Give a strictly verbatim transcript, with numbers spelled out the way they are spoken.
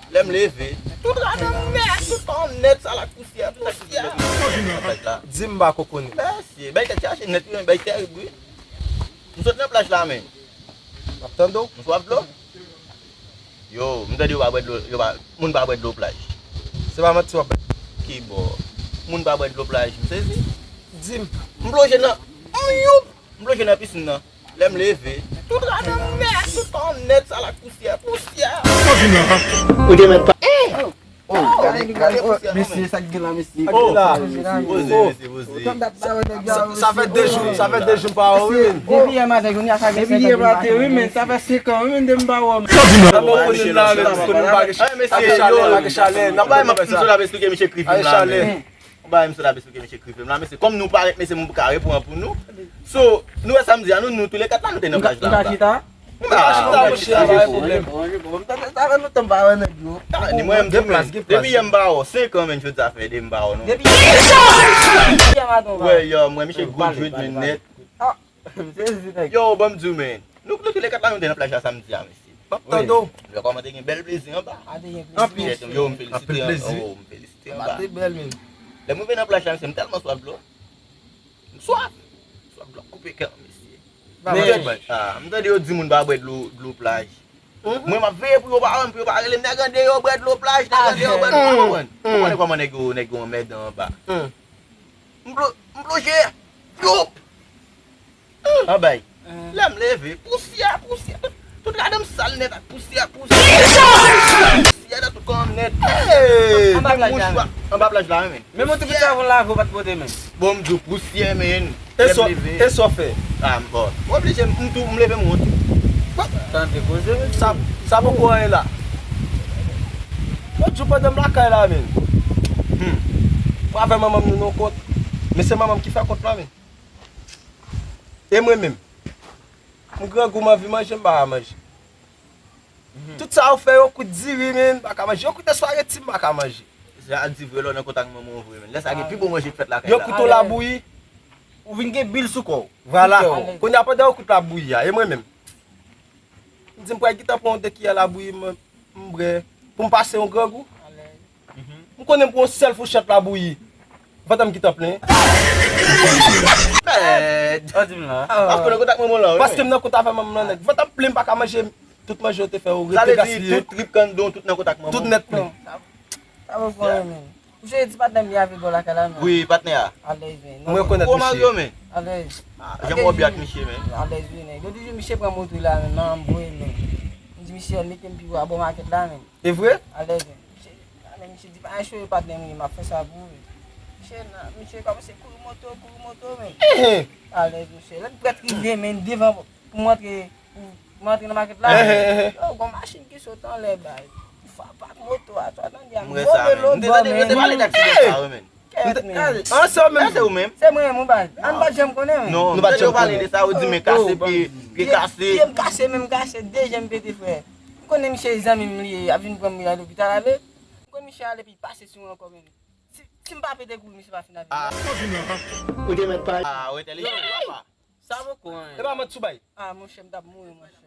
Lè m leve, tout radan m nèt, tout kò m nèt, sal ak pousyè, pousyè. Di m ba kokonnen. Mesye, bay tèt chaje nèt, wi, bay tèrib, wi. M sot nan plaj la, men. M ap tande w. M swaf dlo. Yo, m tande yo pa bwè dlo, yo pa, moun pa bwè dlo plaj. Se pa manti w ap bay. Ki bò? Moun pa bwè dlo plaj, m sezi. Di m. M plonje nan, m youp, m plonje nan pisin nan. Lè m leve, tout radan m nèt, tout kò m nèt, sal ak pousyè, pousyè. Ou te mèt pa. Oh, gade, gade, oh, mesye, sa k gen la, mesye. Oh, poze, mesye, poze. Sa, sa fè de jou, sa fè de jou m pa wè w, wi. Depi yè maten, jounen a sa gen. Depi yè maten, wi, men sa fè senk an, wi, men de m pa wè w. Sa bon, konnen la, men konnen pa gen chalè, pa gen chalè. N ap bay m sou la, esplike misye kriv la, men. Yon bagay m sot ap esplike mesye Kriflim la, mesye, kòm nou parèt, mesye, m ka reprann pou nou. So, nou wè sa m di a nou, nou toulekat la, nou te nan plaj la anba. Nou ka chita? Nou ka chita, monchè, pa gen pwoblèm. Bon, m tande sa fè lontan m pa wè nèg yo. Ah, di mwen, m di mwen, depi yè m pa wè w, senk an, men, jodi a fè de m pa wè w, non. Depi yè maten w pa wè. Wè, yo, mwen, misye gwo djwet, men, nèt. M sezi, nèg. Yo, ban m di w, men. Nou, nou toulekat la, nou te nan plaj la samdi a, mesye. M ap tande w. Wi. Lè kòman te gen bèl plezi anba. A, te gen plezi. Anpil. Yo, m felisite. Anpil plezi. Oh, m felisite anba. Anba te bèl, men. Lè m rive nan plaj la, mesye, m tèlman swaf dlo. M swaf. Swaf dlo koupe kè m, mesye. M tande, ah, m tande yo di moun pa bwè dlo, dlo plaj. Mwen, m ap veye pou yo pa wè m, pou yo pa rele m nèg andeyò bwè dlo plaj, nèg andeyò bwè dlo, ou konprann? Ou konnen kòman nèg yo, nèg yo anmèdan anba. M plo-, m plonje. Youp! Anbay. Lè m leve, pousyè, pousyè. Tout, tout radan m sal nèt ak pousyè, pousyè. Pousyè nan tout kò m nèt. Hey! Anba plaj la, men. Anba plaj la, men. Menm yon ti bout savon lave w pa t pote, men. Bon, m di w pousyè, men. E sa, e sa w fè? Ah, m bon. M oblije, m tou, m leve m wont. Tande koze, men. Sa, sa poko anyen la. Lòt jou pandan m lakay la, men. Hmm. Mwen avè manman m nou nan kont. Men se manman m ki fè kont la, men. E mwen menm, m grangou, m anvi manje, m pa ka manje. Tout sa yo fè, yo kout diri, men, m pa ka manje. Yo kout eswageti, m pa ka manje. Sa di vre, lè w nan kontak manman w vre, men. Lè sa gen pi bon manje k fèt lakay la. Yo kout yon labouyi. Ou vin gen bil sou kò w. Vwala. Kounye a pandan yo kout labouyi a, e mwen menm. M di m pral gentan pran yon de kiyè labouyi, m, m bwè. Pou m pase yon grangou. M konnen m pran yon sèl fouchèt labouyi. Vant m gentan plen. Mèd. Ou di m la. Paske w nan kontak manman w la, wi. Paske m nan kontak avè manman m lan nèt. Vant m plen, m pa ka manje. Tout manje yo te fè yo rete gaspiye. Sa vle di tout trip kanndon, tout nan kontak manman w. Tout nèt plen. Sa, sa vo fò, men. Ou se ti patnè m li avè bò lakay la, non? Wi, patnè a. Alèz, men. Mwen rekonèt misye. Ou marye, men? Alèz. Ah, jan m wè w byen ak misye, men. Alèz, wi, nèg. Lòt jou, misye pran moto la, men, nan m voye, men. M di misye al mete m pi wo a bò makèt la, men. E vre? Alèz, men. Misye, alèz, misye di, pa echwe, patnè m, wi, m ap fè sa pou ou, men. Misye, nan, misye kòmanse kouri moto, kouri moto, men. Ehe. Alèz, misye. Lè m prèt rive, men, devan pou m antre, pou, pou m antre nan makèt la. Ehe, ehe. Yo, gon machin ki sot anlè, bay. Frape ak moto a, sa tande a. M wè sa, men. M te tande, yo te pale taksi de sa, wi, men. Kèt, men. An, se ou menm? Se ou menm? Se mwen menm, wi, bay. An, nou pa t janm konnen, men. Non, m tande yo pale de sa, yo di men kase, pye, pye kase. Pye m kase, men m kase, de je m pete, frè. M konnen misye zanmi m li ye, ap vin pran m, li al lopital avè. M konnen misye ale, epi pase sou mwen ankò, men. Si, si m pa pete kouri, misye pa fin avè m. Ah. Ou te mèt pale. Ah, ou entèlijan, papa. Sa poko anyen. E pa manti w bay. Ah, monchè, m t ap mouri, monchè.